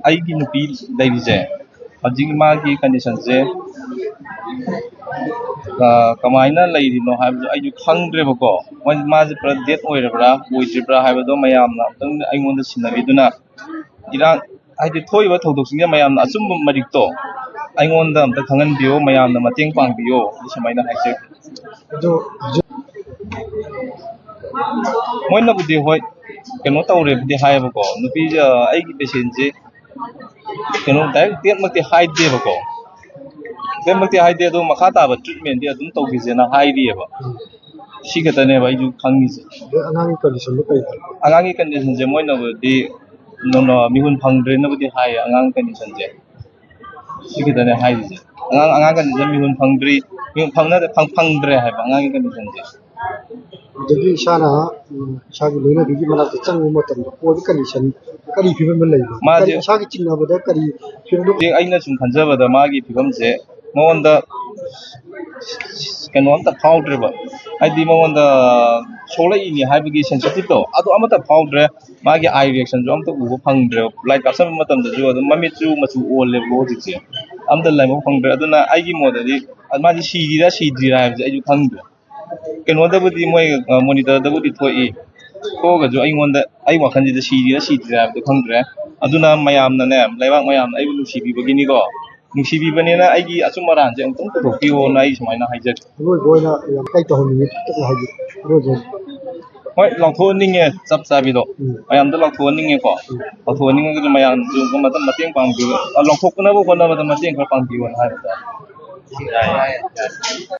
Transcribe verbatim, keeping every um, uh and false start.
ꯑꯩꯒꯤ ꯅꯨꯄꯤ ꯂꯩꯔꯤꯁꯦ, ꯍꯧꯖꯤꯛ ꯃꯥꯒꯤ ꯀꯟꯗꯤꯁꯟꯁꯦ, ꯑ, ꯀꯃꯥꯏꯅ ꯂꯩꯔꯤꯅꯣ ꯍꯥꯏꯕꯗꯨ ꯑꯩꯁꯨ ꯈꯪꯗ꯭ꯔꯦꯕꯀꯣ꯫ ꯃꯣꯏ, ꯃꯥꯁꯦ ꯄꯨꯔꯥ ꯗꯦꯠ ꯑꯣꯏꯔꯕ꯭ꯔꯥ ꯑꯣꯏꯗ꯭ꯔꯤꯕ꯭ꯔꯥ ꯍꯥꯏꯕꯗꯣ ꯃꯌꯥꯝꯅ ꯑꯝꯇꯪ ꯑꯩꯉꯣꯟꯗ ꯁꯤꯟꯅꯕꯤꯗꯨꯅ, ꯏꯔꯥꯡ, ꯍꯥꯏꯗꯤ ꯊꯣꯛꯏꯕ ꯊꯧꯗꯣꯛꯁꯤꯡꯁꯦ ꯃꯌꯥꯝꯅ ꯑꯆꯨꯝꯕ ꯃꯔꯤꯛꯇꯣ ꯑꯩꯉꯣꯟꯗ ꯑꯝꯇ ꯈꯪꯍꯟꯕꯤꯌꯨ, ꯃꯌꯥꯝꯅ ꯃꯇꯦꯡ ꯄꯥꯡꯕꯤꯌꯨ, ꯑꯩ ꯁꯨꯃꯥꯏꯅ ꯍꯥꯏꯖꯒꯦ꯫ ꯑꯗꯣ ꯍꯧꯖꯤꯛ ꯃꯣꯏꯅꯕꯨꯗꯤ ꯍꯣꯏ, ꯀꯩꯅꯣ ꯇꯧꯔꯦꯕꯨꯗꯤ ꯍꯥꯏꯌꯦꯕꯀꯣ, ꯅꯨꯄꯤꯁꯦ, ꯑꯩꯒꯤ ꯄꯦꯁꯦꯟꯁꯦ ꯀꯩꯅꯣ ꯗꯥꯏꯔꯦꯛ ꯗꯦꯠꯃꯛꯇꯤ ꯍꯥꯏꯗꯦꯕꯀꯣ, ꯗꯦꯠꯃꯛꯇꯤ ꯍꯥꯏꯗꯦ, ꯑꯗꯣ ꯃꯈꯥ ꯇꯥꯕ ꯇ꯭ꯔꯤꯠꯃꯦꯟꯗꯤ ꯑꯗꯨꯝ ꯇꯧꯈꯤꯁꯦꯅ ꯍꯥꯏꯔꯤꯑꯕ꯫ ꯁꯤ ꯈꯛꯇꯅꯦꯕ ꯑꯩꯁꯨ ꯈꯪꯉꯤꯁꯦ꯫ ꯑꯗꯩ ꯑꯉꯥꯡꯒꯤ ꯀꯟꯗꯤꯁꯟꯗꯣ ꯀꯔꯤ ꯍꯥꯏ? ꯑꯉꯥꯡꯒꯤ ꯀꯟꯗꯤꯁꯟꯁꯦ ꯃꯣꯏꯅꯕꯨꯗꯤ ꯅꯣ-, ꯅꯣ-, ꯃꯤꯍꯨꯟ ꯐꯪꯗ꯭ꯔꯦꯅꯕꯨꯗꯤ ꯍꯥꯏꯌꯦ ꯑꯉꯥꯡ ꯀꯟꯗꯤꯁꯟꯁꯦ꯫ ꯁꯤ ꯈꯛꯇꯅꯦ ꯍꯥꯏꯔꯤꯁꯦ꯫ ꯑꯉꯥꯡ, ꯑꯉꯥꯡ ꯀꯟꯗꯤꯁꯟ ꯃꯤꯍꯨꯟ ꯐꯪꯗ꯭ꯔꯤ, ꯃꯤꯍꯨꯟ ꯐꯪꯅ-, ꯐꯪ-, ꯐꯪꯗ꯭ꯔꯦ ꯍꯥꯏꯕ ꯑꯉꯥꯡꯒꯤ ꯀꯟꯗꯤꯁꯟꯁꯦ꯫ ꯑꯗꯒꯤ ꯏꯁꯥꯅ, ꯎꯝ, ꯏꯁꯥꯒꯤ ꯂꯣꯏꯅꯕꯤꯒꯤ ꯃꯅꯥꯛꯇ ꯆꯪꯕ ꯃꯇꯝꯗ ꯄꯣꯠꯀꯤ ꯀꯟꯗꯤꯁꯟ ꯀꯔꯤ ꯐꯤꯕꯝꯗ ꯂꯩꯕ? ꯃꯥꯁꯦ ꯀꯔꯤ, ꯏꯁꯥꯒꯤ ꯆꯤꯡꯅꯕꯗ ꯀꯔꯤ ꯐꯤꯕꯝꯗ? ꯍꯧꯖꯤꯛ ꯑꯩꯅ ꯁꯨꯝ ꯈꯟꯖꯕꯗ ꯃꯥꯒꯤ ꯐꯤꯕꯝꯁꯦ ꯃꯉꯣꯟꯗ ꯀꯩꯅꯣ ꯑꯝꯇ ꯐꯥꯎꯗ꯭ꯔꯦꯕ, ꯍꯥꯏꯗꯤ ꯃꯉꯣꯟꯗ ꯁꯣꯛꯂꯛꯏꯅꯤ ꯍꯥꯏꯕꯒꯤ ꯁꯦꯟꯁꯤꯇꯤꯞꯇꯣ ꯑꯗꯨ ꯑꯃꯠꯇ ꯐꯥꯎꯗ꯭ꯔꯦ꯫ ꯃꯥꯒꯤ ꯑꯥꯏ ꯔꯤꯌꯦꯛꯁꯟꯁꯨ ꯑꯝꯇ ꯎꯕ ꯐꯪꯗ꯭ꯔꯦꯕ꯫ ꯂꯥꯏꯠ ꯀꯥꯞꯁꯟꯕ ꯃꯇꯝꯗꯁꯨ ꯑꯗꯨꯝ ꯃꯃꯤꯠꯁꯨ ꯃꯆꯨ ꯑꯣꯜꯂꯦꯕꯀꯣ ꯍꯧꯖꯤꯛꯁꯦ꯫ ꯑꯝꯇ ꯂꯥꯏꯕꯛ ꯐꯪꯗ꯭ꯔꯦ꯫ ꯑꯗꯨꯅ ꯑꯩꯒꯤ ꯃꯣꯠꯇꯗꯤ ꯃꯥꯁꯦ ꯁꯤꯔꯤꯔꯥ ꯁꯤꯗ꯭ꯔꯤꯔꯥ ꯍꯥꯏꯕꯁꯦ ꯑꯩꯁꯨ ꯈꯪꯗ꯭ꯔꯦ꯫ ꯀꯩꯅꯣꯗꯕꯨꯗꯤ ꯃꯣꯏ, ꯑ, ꯃꯣꯅꯤꯇꯔꯗꯕꯨꯗꯤ ꯊꯣꯛꯏ, ꯊꯣꯛꯑꯒꯁꯨ ꯑꯩꯉꯣꯟꯗ, ꯑꯩ ꯋꯥꯈꯜꯁꯤꯗ ꯁꯤꯔꯤꯔꯥ ꯁꯤꯗ꯭ꯔꯤꯔꯥ ꯍꯥꯏꯕꯗꯣ ꯈꯪꯗ꯭ꯔꯦ꯫ ꯑꯗꯨꯅ ꯃꯌꯥꯝꯅꯅꯦ, ꯂꯩꯕꯥꯛ ꯃꯌꯥꯝꯅ ꯑꯩꯕꯨ ꯅꯨꯡꯁꯤꯕꯤꯕꯒꯤꯅꯤꯀꯣ, ꯅꯨꯡꯁꯤꯕꯤꯕꯅꯤꯅ ꯑꯩꯒꯤ ꯑꯆꯨꯝ ꯑꯔꯥꯟꯁꯦ ꯑꯃꯨꯛꯇꯪ ꯄꯨꯊꯣꯛꯄꯤꯌꯣꯅ ꯑꯩ ꯁꯨꯃꯥꯏꯅ ꯍꯥꯏꯖꯒꯦ꯫ ꯑꯔꯣꯏꯕ ꯑꯣꯏꯅ ꯌꯥꯝ ꯀꯩ ꯇꯧꯍꯟꯅꯤꯡꯉꯤ ꯈꯤꯇꯪ ꯍꯥꯏꯕꯤꯌꯨ꯫ ꯑꯔꯣꯏꯕ ꯑꯣꯏꯅ꯫ ꯍꯣꯏ, ꯂꯥꯎꯊꯣꯛꯍꯟꯅꯤꯡꯉꯦ, ꯆꯞ ꯆꯥꯕꯤꯗꯣ꯫ ꯎꯝ꯫ ꯃꯌꯥꯝꯗ ꯂꯥꯎꯊꯣꯛꯍꯟꯅꯤꯡꯉꯦꯀꯣ꯫ ꯎꯝ꯫ ꯂꯥꯎꯊꯣꯛꯍꯟꯅꯤꯡꯉꯒꯁꯨ ꯃꯌꯥꯝꯁꯨ ꯃꯇꯝ ꯃꯇꯦꯡ ꯄꯥꯡꯕꯤꯌꯨ꯫ ꯑ, ꯂꯥꯎꯊꯣꯛꯅꯕ ꯍꯣꯠꯅꯕꯗ ꯃꯇꯦꯡ ꯈꯔ ꯄꯥꯡꯕꯤꯌꯣꯅ ꯍꯥꯏꯕ ꯇꯥꯔꯦ꯫ ꯌꯥꯏ꯫